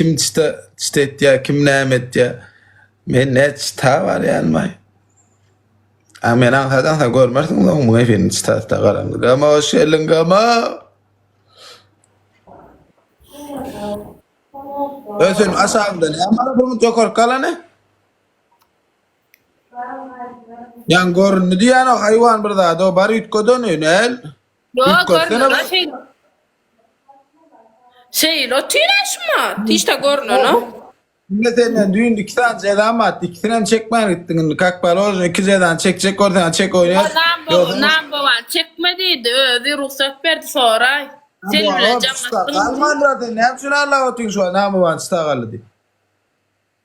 Kim çyta çyta etýär, kim näme etýär. Men ne çyta barýanmaý. A men aňsat aňsat görmersiň soň muň efini çyta çyta garamda. Gama hoş geldiň Gama. Ösen aşagynda näme bar bu ýokarky galany? Ýan göründi diýýän o haýwan bir zat o bar üýtgedeni näl? Ýok Üýtgetsene görmedi bir. şeýle. Şeýle otyr-a şumat. Hiç-de görnenok. Indi senden düýn iki sany jezam batdy. Ikisinem çekmän gitdiň indi. Kak položno iki jezany çekjek bolsaň çek oýnaýas. Ýogsa Number one çekme diýdi. Özi rugsat berdi soraý. Sen bilen jaň atdym. Galmandyr sen näme üçin arlap otyň şu wagt number one çyta galdy diýip.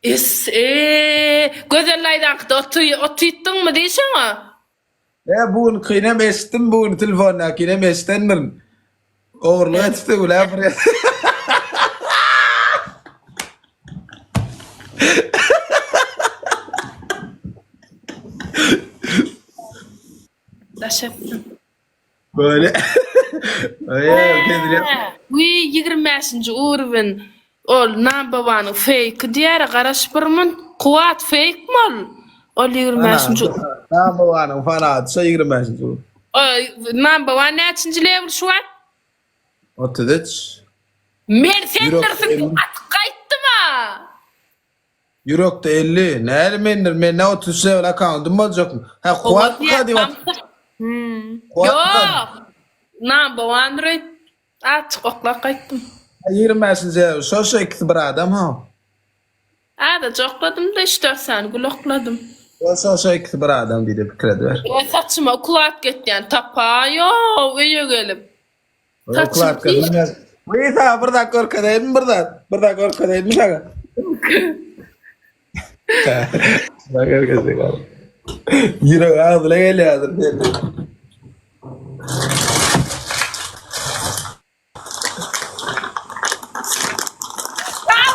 Es eee Gözel daýzaňkyda oty otytdyňmy diý şoňa. E bu günkinem eşitdim, bu gün telefondakinem eşidendirin. Ogurlyk etipdi gülä bir. Daş etsin. Böyle. Öýe gezilýär. Wiý 25-nji urwin. Ol number one-yň feýki diýýär garaş bir munt. Kuwat feýkmi ol? Ol 25-nji Number one-yň fanaty şo 25-nji ur. Number one näçinji level şu wagt? 33. Men sendirsiň diýip atyp gaýtdym-a. Ýürekde 50. Näli mendir? Mende 33 level akkauntym boljakmy? Hä, Kuwatmyka diýip atyp. Kuwatmyka? Ýok. Number one röýt. Azjyk oklap gaýtdym. 25-nji level. Şo şo ikisi bir adam ha. Azajyk okladym-da, üç-dört sany gül okladym. Şo şo şo ikisi bir adam diýdi pikir ediber. Ýa saçyma ukladka etýän tapaýow öýe gelip. Saçym Ukladka. Wiý saňa bir zat görkezeýinmi bir zat? Bir zat görkezeýinmi saňa? Bak görkezjek ol. Ýürek agzyna gelýärdir seniň.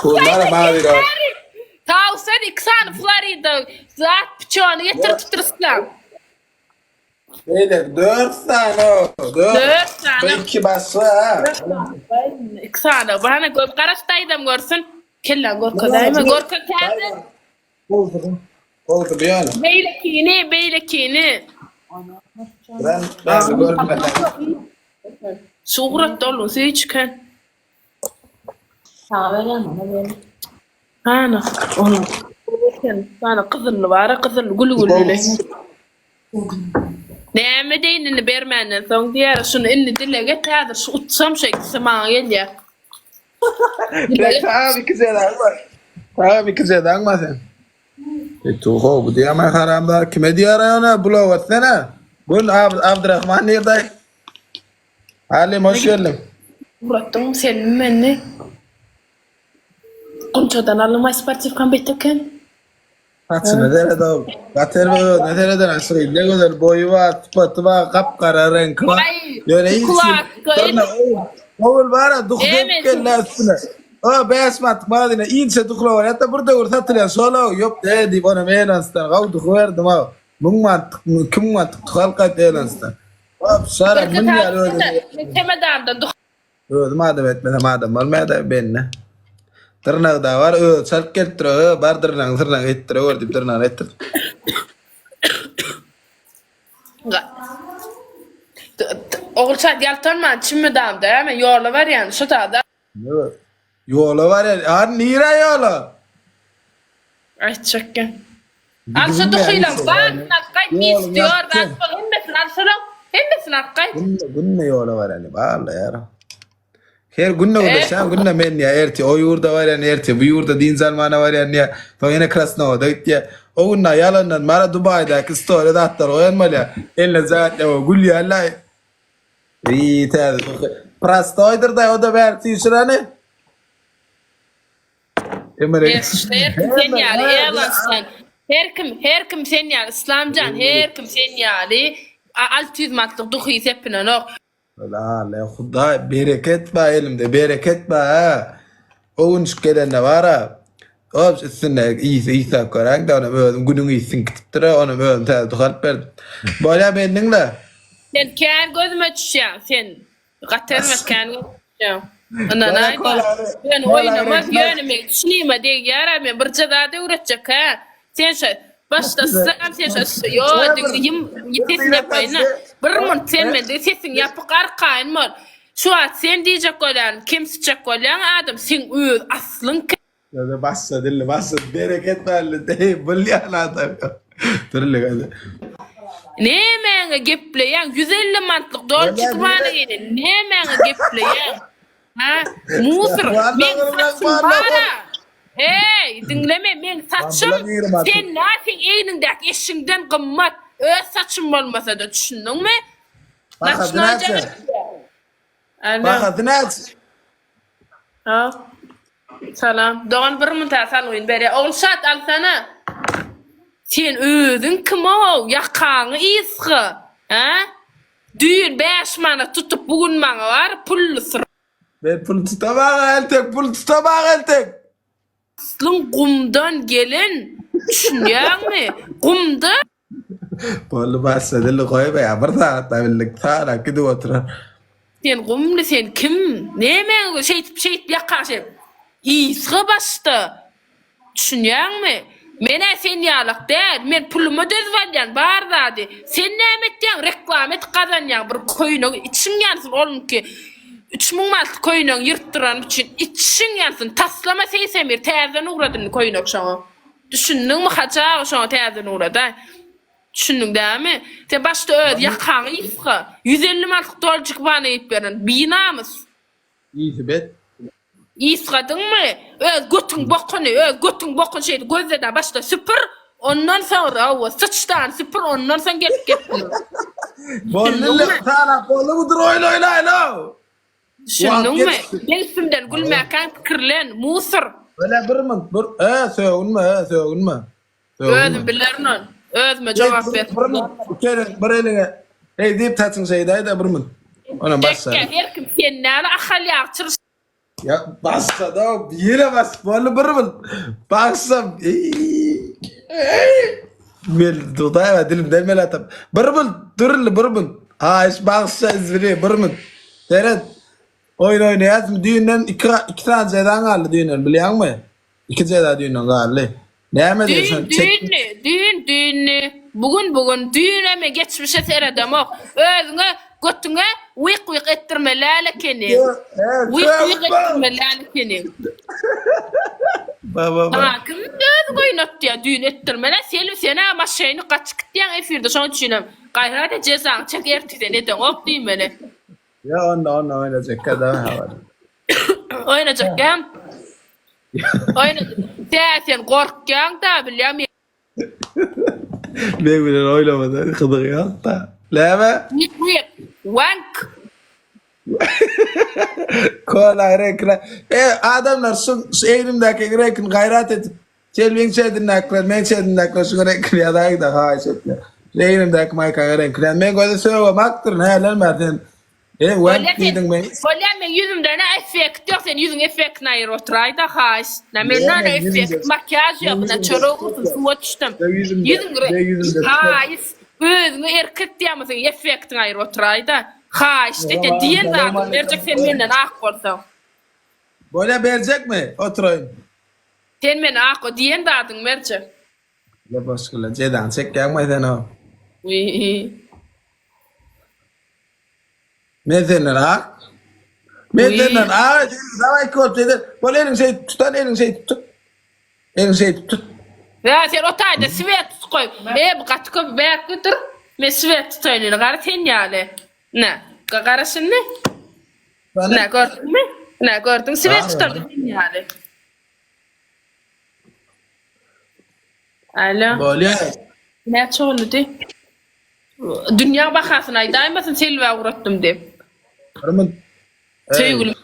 Bunlar mavi rok. Tawsen iki sany Florida zat piçony getirtipdir Islam. Beýle dört sany o. Dört. Dört sany. Bir iki başga ha. Iki sany. Bana gör garaş daýzam görsün. Kelläň görkezäýme. Görkez täze. Boldy. Boldy bu ýaly. Beýlekini, beýlekini. Ben ben görmedim. Surat dolu süýçken. Saňa berýän ona ber. Hana, ona. Hana gyzylly bar, gyzylly gül güllüli. Näme deýin indi bermänden soň diýer, şuny indi dile get häzir şu utsam şu ikisi maňa gelýär. Sen tamam iki jezaň bar. Tamam iki jezaň bar sen. Tuho bu diýýän haramzada kime diýýär ýöne blok etsene. Gün Abdurrahman nirde? Halim hoş geldiň. Ugratdyňmy senmi menmi? Gunçadan alynmaý sportiwkam bet eken. Saçyna seret ow. Gaty erbet özüne sereden aşyry. Ne gözel boýy bar, sypaty bar, gap-gara reňki bar. Ýöne hiç Ogul bara duh döküp geldi üstüne. O 5 manatlyk magazyna inçe duhla bar. Hatda bir döwür satylýan şol ow ýok de diýip onam Elonsdan gaw duhy berdim ow. 1000 manatlyk, 2000 manatlyk duh alyp gaýtdy Elonsdan. Hop, şara mün ýaly özüne. Çemedandan duh Özüm adam etmesem adam bolmaýada bende. Dyrnagy da bar, özi çalyp gelipdir, ö, bar dyrnagyňy syrnagyňy etdirewer diýip dyrnagyny etdirdim. Ogulşat ýaltanman çimidamda men ýola barýan şu tada. Ýola barýan, a nirä ýola? Aýtjak gel. Al şu duhylaň baryny alyp gaýt, mis diýor zat bol hemmesini al şolaň, hemmesini alyp gaýt. Günde günde ýola barýan, walla ýara. Her günde gürleşýän, günde men diýýär, ertir o ýurda barýan, ertir bu ýurda dynç almana barýan diýýär. Soň ýene Krasnowoda gitýär. O gün ýalandan bara Dubaýdaky story zatlar goýan bolýar. Eline jagat ýa gülýärler. Iý täze prostoýdyr da o da bäri süýşüreni. Her kim sen ýaly Ewansdan. Her kim, her kim sen ýaly Islamjan, her kim sen ýaly 600 manatlyk duhy sepinenok. Lale Hudaý bereket bar elimde bereket bar ha. O gün şu gelende bara Hop üstünde iyisi iyisap göräň de onam özüm günüň iyisi siňkitipdir onam özüm täze duh alyp berdim. Bolýa bendiňle. Sen kän gözüme düşýäň sen. Gaty erbet kän gözüme düşýäň. Ynanaý-da. Ýöne oýnamaz, ýöne meň çynyma degýär-ä, men birje zat öwretjek, hä? Sen şo, başda ssam, sen şo, ýo, diňe ýym, sesini ýapaýyn-a. Bir munt sen mende sesiň ýapyk, arkaýyn bol. Şu wagt sen diýjek bolýan, kemsitjek bolýaň adam, seň öz aslyň kim? Ýöne başla dilli başla bereket berli deý bilýän adam ýok. Dürli hadi. Nämäňe gepleýäň 150 mantlyk dolçy kybana gelen nämäňe gepleýäň ha musur meň saçym bara Eý diňleme meň saçym sen nä seň egniňdäki eşigiňden gymmat öz saçym bolmasada düşündiňmi Bahasy näçe? Bahasy näçe? Ha. Salam. Dogan bir munta salgyn berýär. Ogulşat alsana. Sen özüň kim-ow? Ýakaňy ysga. Hä? Düýn 5 manat tutup bu gün maňa bar pully syr. Men pul tutamaga eltek, pul tutamaga eltek. Aslyň gumdan gelen, düşünýäňmi? Gumda. Boldy başla dilli goýma ya bir sagatda bildik sanap gidip oturar. Sen gumly sen kim? Nämäňe şeýdip şeýdip ýaka şeýdip. Ysga başda. Düşünýäňmi? Men-ä sen ýalak däl. Men puluma dözüp alýan bar zady. Sen näme etýäň? Reklama edip gazanýaň bir köýnegi içiň ýansyn olunky 3000 manatlyk köýnegiňi ýyrtdyranym üçin içiň ýansyn. Taslama 81 täzeden ugrat indi köýnek şoňa. Düşündiňmi Hajy aga şoňa täzeden ugradaý. Düşündiň dämi? Sen başda öz ýakaňy ysga. 150 manatlyk doljik bana geýip beren. Binamys. Ysy bet. Ysgadyňmy? Öz götüň bokuny, öz götüň bokuny şeýdip gözle-de başda süpür, ondan soňra hawa syçdany süpür, ondan soň gelip geple. Boldy sanap boldy bu dur oýun oýnaýyn-ow. Düşündiňmi? Meň üstümden gülmäkäň pikirlen, musor. Öle bir munt, bir, e, sögünme, e, sögünme. Özüm bilerin ony. Özüme jogap berip. Bir munt, iki eliň, bir eliňe. Eý diýip saçyň şeýdäý-de bir munt. Onam başla. Çekge, her kim sen näle ahal ýagy çyryş. Ýa başlady, ýene baş, boldy bir munt. Başlam. Mel dudaýma dilimden mel atyp. Bir munt, dur indi bir munt. Haýyş bagşa izbiri bir munt. Seret. Oýun oýnaýasmy? Düýnden iki iki sany jezaň galdy düýnden bilýäňmi? Iki jeza düýnden galdy. Näme Düýn diýsen çek. düýndi, düýn düýndi, bu gün bu gün, düýne men geçmişe seredemok. Özüňe götüňe wyk-wyk etdirmeli däl ekeniň. Wyk-wyk etdirmeli däl ekeniň. Ba ba ba. Saňa kim özi oýnatýar düýn etdirmeli. Selbi sen-ä maşenik gaçyp gitýäň efirde şoň üçinem gaýrat et jezaňy çek ertirden edeňok diýmeli. Ýa onda onda oýnajak da habar. Oýnajak gäm. Oýna. Tä sen gorkýaň-da bilýän. Men bilen oýnamada gyzygy ýok-da. Näme? Wik wik. Wank. Kola reňkine. E, adamlar şu şu egnimdäki reňkini gaýrat edip Selbiň çedindäkiler, meň çedindäkiler şuň reňkini ýazaýyň-da haýyş etýän. Şu egnimdäki maýkaň reňkini. Men göze sögem akdyryn, hälem bäri sen E, Bolýa wank sen, diýdiň men. bolýa meň ýüzümde ne effekt ýok, sen ýüzüň effektini aýyryp oturaýda haýyş. Ne mende Ýa, ne meň ýüzümde- effekt, makiýaž ýok, meň ne ýüzümde çörek sypat ursun, ýok. suwa düşdüm. Meň ýüzümde, Ýüzüň re- meň ýüzümde sypat. haýyş, özüňe erkek diýýärmisin, effektiňi aýyryp oturaýda. Haýyşt etýän, diýen zadyňy berjek sen menden ak bolsaň. Bolýa berjekmi? Oturaýyn. Sen menden ak, diýen zadyňy berjek. Ýa başgala jezaňy çekýäňmi sen o? Wiý. Men senden ak. Men senden ak. Daway kol teze. Bol eliň şeýdip tutan, eliň şeýdip tut. Eliň şeýdip tut. Ýa sen o taýda swet tut goý. E bu gaty köp bärik götür. Men swet tutaýyn indi gara sen ýaly. Nä, gara şindi. Nä gördüňmi? Nä gördüň swet tutardy sen ýaly. Alo. Bolýar. Näçe boldy? Dünýäň bahasyny aýdaýmasyn Selbä ugratdym diýip. Bir mün. Söýgülim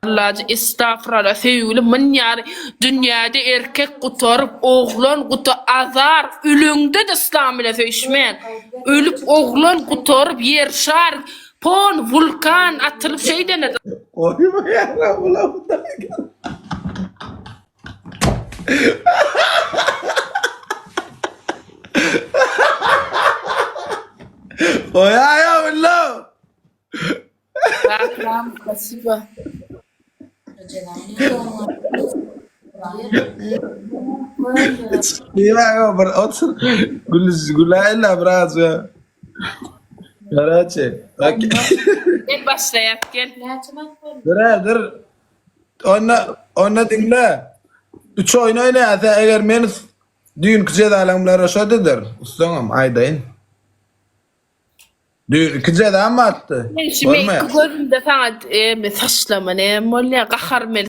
Allajy estagfurallah söýgülim myn ýaly dünýäde erkek gutaryp oglan guta azar öleňde-de yslam bilen söýüşmän ölüp oglan gutaryp ýer şar pon wulkan atylyp şeýdene Goýmaýar bular hudaý. Goýaýa billo. Akram, spasibo. Diýmäge bir otur. Gül güläýle biraz ya. Karaçi. Gel başlaýas gel. Näçe manat boldy? Dur dur. Onda onda diňle. Üç oýun oýnaýasa eger men düýnki jezalarymlara şodydyr. Ussaňam aýdaýyn. Düýnki jezam atdy. Men şu meňki gözümde saňa e, saçlama näme bolýar gahar men.